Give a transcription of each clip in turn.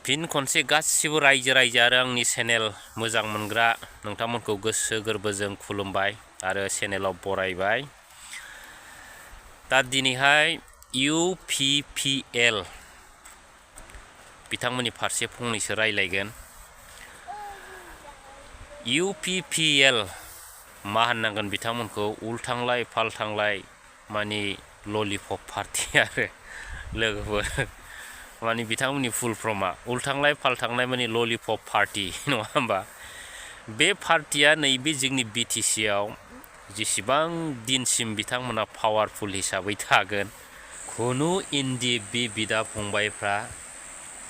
फिन खनसे गासिबो रायजो राजा आरो आंनि चेनेल मोजां मोनग्रा नोंथांमोनखौ गोसो गोरबोजों खुलुमबाय आरो चेनेलाव बरायबाय। दा दिनैहाय UPPL बिथांमोननि फारसे फंनैसो रायलायगोन। UPPL मा होननांगोन बिथांमोनखौ उल्थांलाय फाल्थांलाय माने ललिपप पार्टी आरो लोगोफोर माने बिथांमोननि फुल फर्मा उल्थांलाय फाल्थांलाय माने ललिपप पार्टी नङा होमबा। बे पार्टीया नैबे जोंनि BTC आव जेसेबां दिनसिम बिथांमोना पावारफुल हिसाबै थागोन खुनु NDP बिदा फंबायफ्रा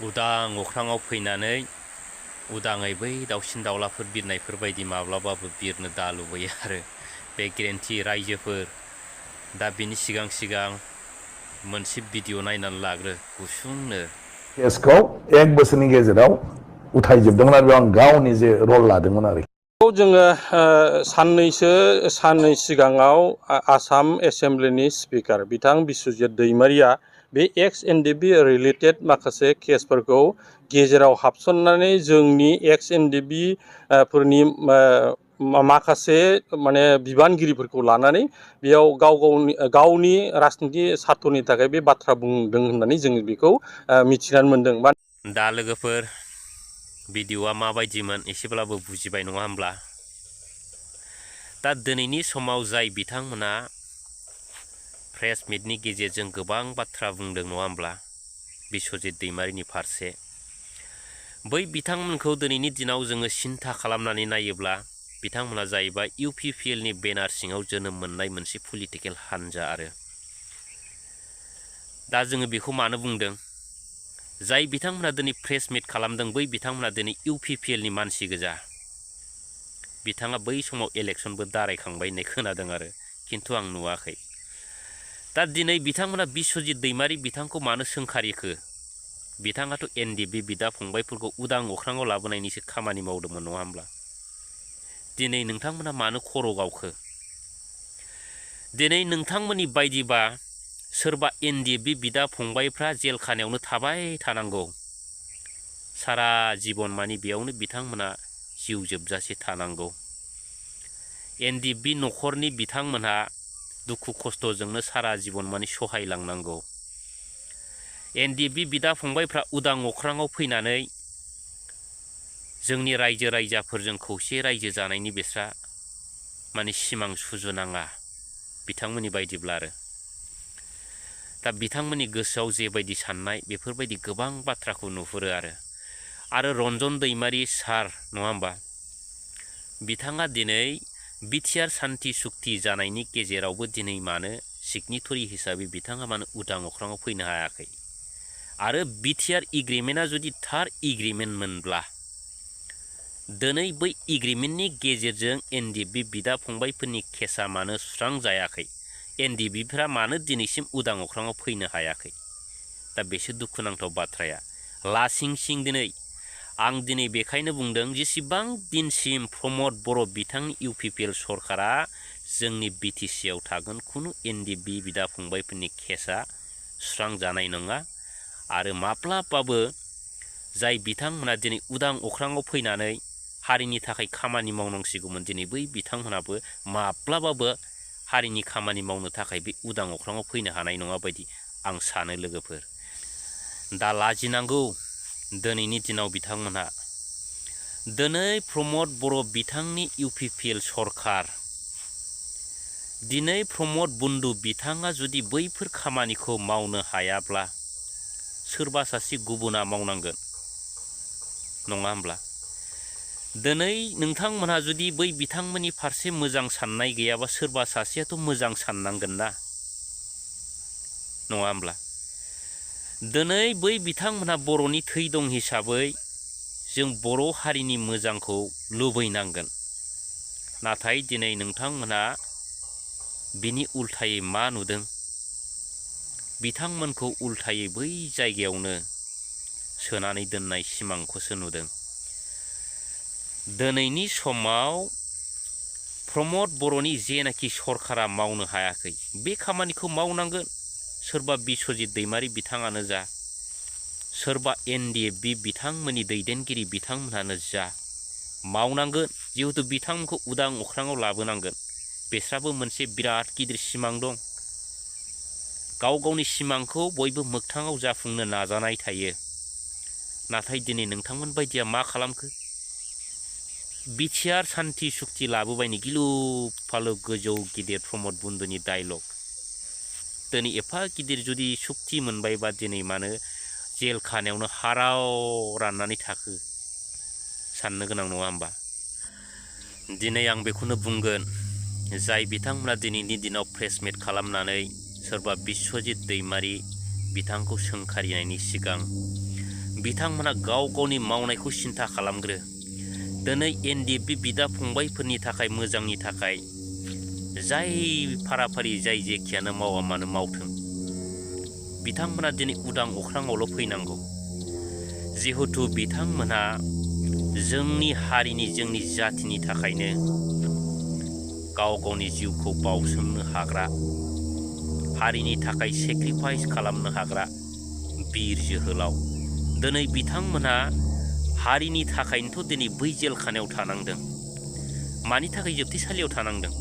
उदां अख्राङाव फैनानै उदाङै बै दाउसिन दाउलाफोर बिरनायफोर बायदि माब्लाबाबो बिरनो दा लुबैयो आरो बे गेरेन्थि रायजोफोर। दा बिनि सिगां मोनसे भिडिअ नायनानै लाग्रो गुसुंनो। केसखौ 1 बोसोरनि गेजेराव उथायजोबदोंमोन आरो आं गावनि जे रल लादोंमोन आरो। जोङो साननै सिगाङाव आसाम एसेम्ब्लिनि स्पिकार बिथां बिस्वजित दैमारिया बे एक्स NDP रिलेटेड माखासे केसफोरखौ गेजेराव हाबसननानै जोंनि एक्स NDP फोरनि माखासे माने बिबानगिरिफोरखौ लानानै बेयाव गावनि राजनिति सार्थनि थाखाय बे बाथ्रा बुंदों होननानै जों बेखौ मिथिनानै मोनदों। दा लोगोफोर भिडिअआ माबायदिमोन एसेब्लाबो बुजिबाय नङा होमब्ला। दा दिनैनि समाव जाय बिथांमोना प्रेस मिटनि गेजेरजों गोबां बाथ्रा बुंदों नङा होमब्ला बिस्वजित दैमारिनि फारसे, बै बिथांमोनखौ दिनैनि दिनाव जोङो सिन्था खालामनानै नायोब्ला बिथांमोना जाहैबाय UPPL नि बेनार सिङाव जोनोम मोननाय मोनसे पलिटिकेल हानजा आरो। दा जोङो बेखौ मानो बुंदों, जाय बिथांमोना दिनै प्रेस मिट खालामदों बै बिथांमोना दिनै UPPL नि मानसि गोजा। बिथाङा बै समाव इलेक्सनबो दारायखांबाय होननाय खोनादों आरो खिन्थु आं नुवाखै। दा दिनै बिथांमोना बिस्वजित दैमारि बिथांखौ मानो सोंखारिखो, बिथाङाथ' NDP बिदा फंबायफोरखौ उदां अख्राङाव लाबोनायनिसो खामानि मावदोंमोन नङा होमब्ला। दिनै नोंथांमोना मानो खर' गावखो? दिनै नोंथांमोननि बायदिबा सोरबा NDP बिदा फंबायफ्रा जेलखानायावनो थाबाय थानांगौ, सारा जिबन मानि बेयावनो बिथांमोना जिउ जोबजासे थानांगौ। NDP न'खरनि बिथांमोनहा दुखु खस्थ'जोंनो सारा जिबन मानि सहायलांनांगौ। NDP बिदा फंबायफ्रा उदां अख्राङाव फैनानै जोंनि रायजो राजाफोरजों खौसे रायजो जानायनि बिस्रा माने सिमां सुजुनाङा बिथांमोननि बायदिब्ला आरो। दा बिथांमोननि गोसोआव जेबायदि साननाय बेफोरबायदि गोबां बाथ्राखौ नुहुरो आरो रन्जन दैमारि सार नङा होमबा, बिथाङा दिनै बिटिआर सान्थि सुक्ति जानायनि गेजेरावबो दिनै मानो सिगनेटरि हिसाबै बिथाङा मानो उदां अख्राङाव फैनो हायाखै। आरो बिटिआर एग्रिमेन्टआ जुदि थार एग्रिमेन्ट मोनब्ला दिनै बै एग्रिमेन्टनि गेजेरजों NDP बिदा फंबायफोरनि केसा मानो सुस्रांजायाखै, NDPफ्रा मानो दिनैसिम उदां अख्राङाव फैनो हायाखै। दा बेसो दुखुनांथाव बाथ्राया। लासिंसिं आं दिनै बेखायनो बुंदों जेसेबां दिनसिम प्रमद बर' बिथांनि UPPL सरकारा जोंनि BTC आव थागोन खुनु NDP बिदा फंबायफोरनि केसा सुस्रांजानाय नङा। आरो माब्लाबाबो जाय बिथांमोना दिनै उदां अख्राङाव फैनानै हारिनि थाखाय खामानि मावनांसिगौमोन, दिनै बै बिथांमोनाबो माब्लाबाबो हारिनि खामानि मावनो थाखाय बे उदां अख्राङाव फैनो हानाय नङा बायदि आं सानो लोगोफोर। दा लाजिनांगौ दिनैनि दिनाव बिथांमोनहा। दिनै प्रमद बर' बिथांनि UPPL सरकार, दिनै प्रमद बन्धु बिथाङा जुदि बैफोर खामानिखौ मावनो हायाब्ला सोरबा सासे गुबुना मावनांगोन नङा होमब्ला। दिनै नोंथांमोनहा जुदि बै बिथांमोननि फारसे मोजां साननाय गैयाबा सोरबा सासेयाथ' मोजां साननांगोन ना नङा होमब्ला। दिनै बै बिथांमोनहा बर'नि थै दं हिसाबै जों बर' हारिनि मोजांखौ लुबैनांगोन। नाथाय दिनै नोंथांमोनहा बिनि उल्थायै मा नुदों, बिथांमोनखौ उल्थायै बै जायगायावनो सोनानै दोननाय सिमांखौसो नुदों। दिनैनि समाव प्रमद बर'नि जेनाखि सरकारा मावनो हायाखै बे खामानिखौ मावनांगोन। सोरबा बिस्वजित दैमारि बिथाङानो जा, सोरबा NDFB बिथांमोननि दैदेनगिरि बिथांमोनानो जा मावनांगोन जिहेतु बिथांमोनखौ उदां अख्राङाव लाबोनांगोन बेस्राबो मोनसे बिराद गिदिर सिमां दं गाव गावनि सिमांखौ बयबो मोगथाङाव जाफुंनो नाजानाय थायो नाथाय दिनै नोंथांमोन बायदिया मा खालामखो बिटिआर सान्थि सुक्ति लाबोबायनि गिलु फालु गोजौ गिदिर प्रमद बन्दुनि डायलग दिनै एफा गिदिर जुदि सुक्ति मोनबायबा दिनै मानो जेल खानायावनो हाराव राननानै थाखो साननो गोनां नङा होमबा दिनै आं बेखौनो बुंगोन जाय बिथांमोना दिनैनि दिनाव प्रेस मिट खालामनानै सोरबा बिश्वजित दैमारी बिथांखौ सोंखारिनायनि सिगां बिथांमोना गाव गावनि मावनायखौ सिन्था खालामग्रो दिनै NDFB बिदा फंबायफोरनि थाखाय मोजांनि थाखाय जाय फाराफारि जाय जेखियानो मावा मानो मावथों बिथांमोना दिनै उदां अख्राङावल' फैनांगौ जिहेतु बिथांमोना जोंनि हारिनि जोंनि जातिनि थाखायनो गाव गावनि जिउखौ बावसोमनो हाग्रा हारिनि थाखाय सेक्रिफाइस खालामनो हाग्रा बिर जोहोलाव दिनै बिथांमोना हारिनि थाखायनोथ' दिनै बै जेलखानायाव थानांदों मानि थाखाय जोबथेसालियाव थानांदों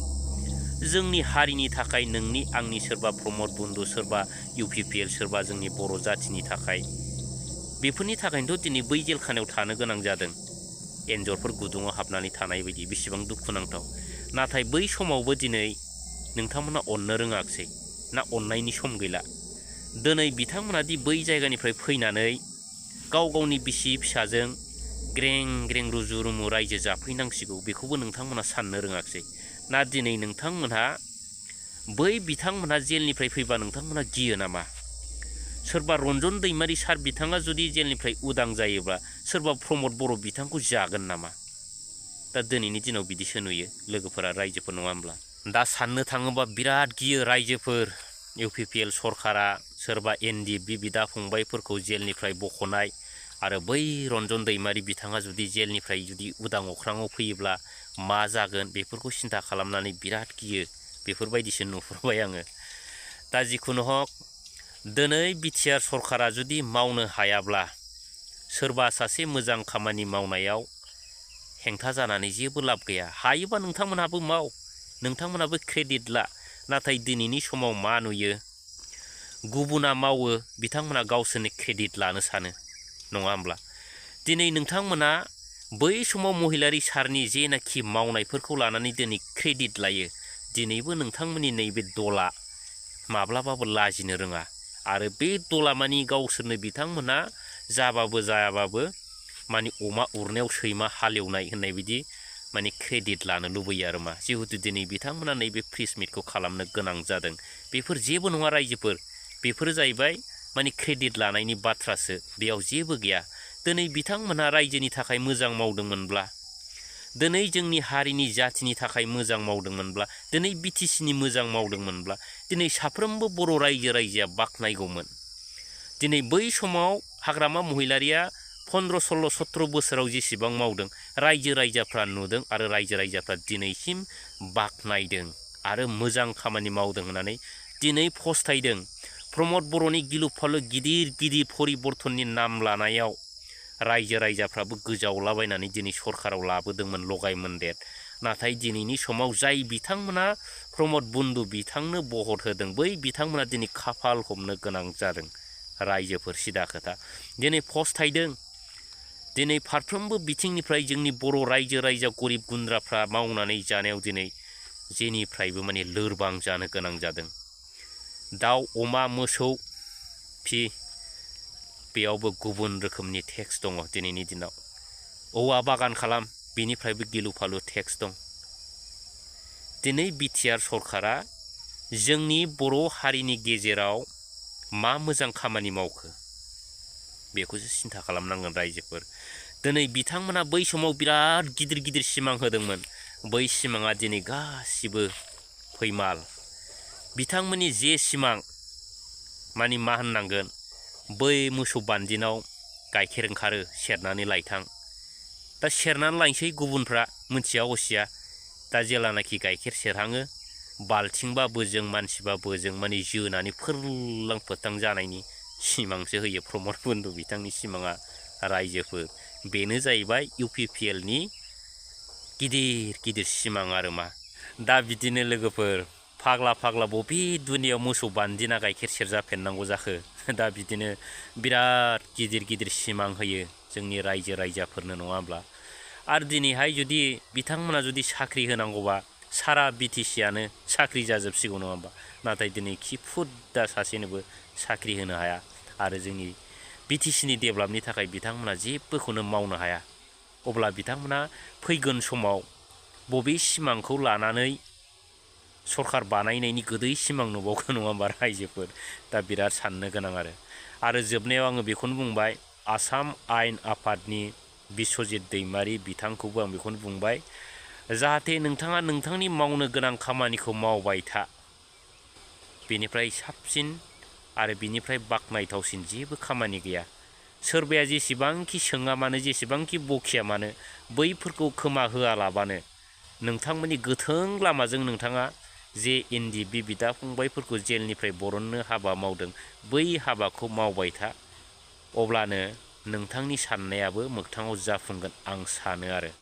जोंनि हारिनि थाखाय नोंनि आंनि सोरबा प्रमद बन्दु सोरबा UPPL सोरबा जोंनि बर' जातिनि थाखाय बेफोरनि थाखायनोथ' दिनै बै जेलखानायाव थानो गोनां जादों एन्जरफोर गुदुङाव हाबनानै थानाय बायदि बेसेबां दुखुनांथाव नाथाय बै समावबो दिनै नोंथांमोना अननो रोङाखसै ना अननायनि सम गैला दिनै बिथांमोना दि बै जायगानिफ्राय फैनानै गाव गावनि बिसि फिसाजों ग्रें ग्रें रुजु रुमु रायजो जाफैनांसिगौ बेखौबो नोंथांमोना साननो रोङाखसै ना दिनै नोंथांमोनहा बै बिथांमोना जेलनिफ्राय फैबा नोंथांमोना गियो नामा सोरबा रन्जन दैमारी सार बिथाङा जुदि जेलनिफ्राय उदां जायोब्ला सोरबा प्रमद बर' बिथांखौ जागोन नामा दा दिनैनि दिनाव बिदिसो नुयो लोगोफोरा रायजोफोर नङा होमब्ला दा साननो थाङोबा बिराद गियो रायजोफोर UPPL सरकारा सोरबा NDFB बिदा फंबायफोरखौ जेलनिफ्राय बख'नाय आरो बै रन्जन दैमारी बिथाङा जुदि जेलनिफ्राय जुदि उदां अख्राङाव फैयोब्ला मा जागोन बेफोरखौ सिन्था खालामनानै बिराद गियो बेफोरबायदिसो नुहुरबाय आङो दा जिखुनु हक दिनै बिटिआर सरकारा जुदि मावनो हायाब्ला सोरबा सासे मोजां खामानि मावनायाव हेंथा जानानै जेबो लाब गैया हायोबा नोंथांमोनहाबो माव नोंथांमोनहाबो क्रेडिट ला नाथाय दिनैनि समाव मा नुयो गुबुना मावो बिथांमोना गावसोरनि क्रेडिट लानो सानो नङा होमब्ला दिनै नोंथांमोना बै समाव महिलारी सारनि जेनाखि मावनायफोरखौ लानानै दिनै क्रेडिट लायो दिनैबो नोंथांमोननि नैबे दला माब्लाबाबो लाजिनो रोङा आरो बे दला मानि गावसोरनो बिथांमोना जाबाबो जायाबाबो मानि अमा उरनायाव सैमा हालेवनाय होननाय बिदि माने क्रेडिट लानो लुबैयो आरो मा जिहेतु दिनै बिथांमोना नैबे प्रेस मिटखौ खालामनो गोनां जादों बेफोर जेबो नङा रायजोफोर बेफोरो जाहैबाय माने क्रेडिट लानायनि बाथ्रासो बेयाव जेबो गैया दिनै बिथांमोना रायजोनि थाखाय मोजां मावदोंमोनब्ला दिनै जोंनि हारिनि जातिनि थाखाय मोजां मावदोंमोनब्ला दिनै BTCनि मोजां मावदोंमोनब्ला दिनै साफ्रोमबो बर' रायजोआ बाख्नायगौमोन दिनै बै समाव हाग्रामा महिलारिया 15-16-17 बोसोराव जेसेबां मावदों रायजोफ्रा नुदों आरो रायजोफ्रा दिनैसिम बाख्नायदों आरो मोजां खामानि मावदों होननानै दिनै फस्थायदों प्रमद बर'नि गिलु फालु गिदिर गिदिर परिबर्तननि नाम लानायाव रायजोफ्राबो गोजावलाबायनानै दिनै सरकाराव लाबोदोंमोन लगाय मोनदेर नाथाय दिनैनि समाव जाय बिथांमोना प्रमद बन्दु बिथांनो बहर होदों बै बिथांमोना दिनै खाफाल हमनो गोनां जादों रायजोफोर सिदा खोथा दिनै फस्थायदों दिनै फारफ्रोमबो बिथिंनिफ्राय जोंनि बर' रायजो गरिब गुन्द्राफ्रा मावनानै जानायाव दिनै जेनिफ्रायबो माने लोरबां जानो गोनां जादों दाउ अमा मोसौ फि बेयावबो गुबुन रोखोमनि टेक्स दङ दिनैनि दिनाव औवा बागान खालाम बेनिफ्रायबो गिलु फालु टेक्स दं दिनै बिटिआर सरकारा जोंनि बर' हारिनि गेजेराव मा मोजां खामानि मावखो बेखौसो सिन्था खालामनांगोन रायजोफोर दिनै बिथांमोना बै समाव बिराद गिदिर गिदिर सिमां होदोंमोन बै सिमाङा दिनै गासिबो फैमाल बिथांमोननि जे सिमां मानि मा होननांगोन बै मोसौ बान्दिनाव गाइखेर ओंखारो सेरनानै लायथां दा सेरनानै लायनोसै गुबुनफ्रा मोनथिया हसिया दा जेलानाखि गाइखेर सेरहाङो बाल्थिंबा बोजों मानसिबा बोजों माने जोनानै फोरलां फोथां जानायनि सिमांसो होयो प्रमद बन्धु बिथांनि सिमाङा रायजोफोर बेनो जाहैबाय UPPL नि गिदिर गिदिर सिमां आरो मा दा बिदिनो लोगोफोर फाग्ला फाग्ला बबे दुनियाव मोसौ बान्दिना गाइखेर सेरजाफेरनांगौ जाखो दा बिदिनो बिराद गिदिर गिदिर सिमां होयो जोंनि रायजो रायजाफोरनो नङा होमब्ला आरो दिनैहाय जुदि बिथांमोना जुदि साख्रि होनांगौबा सारा BTC आनो साख्रि जाजोबसिगौ नङा होमबा नाथाय दिनै खिफुद दा सासेनोबो साख्रि होनो हाया आरो जोंनि BTC नि डेभेलपनि थाखाय बिथांमोना जेबोखौनो मावनो हाया अब्ला बिथांमोना फैगोन समाव बबे सिमांखौ लानानै सरखार बानायनायनि गोदै सिमां नुबावगोन नङा होमबा रायजोफोर दा बिराद साननो गोनां आरो जोबनायाव आङो बेखौनो बुंबाय आसाम आयेन आफादनि बिस्वजित दैमारि बिथांखौबो आं बेखौनो बुंबाय जाहाथे नोंथाङा नोंथांनि मावनो गोनां खामानिखौ मावबाय था बेनिफ्राय साबसिन आरो बिनिफ्राय बाख्नायथावसिन जेबो खामानि गैया सोरबाया जेसेबांखि सोङा मानो जेसेबांखि बखिया मानो बैफोरखौ खोमा होआलाबानो नोंथांमोननि गोथों लामाजों नोंथाङा जे NDB बिदा फंबायफोरखौ जेलनिफ्राय बरननो हाबा मावदों बै हाबाखौ मावबाय था अब्लानो नोंथांनि साननायाबो मोगथाङाव जाफुंगोन आं सानो आरो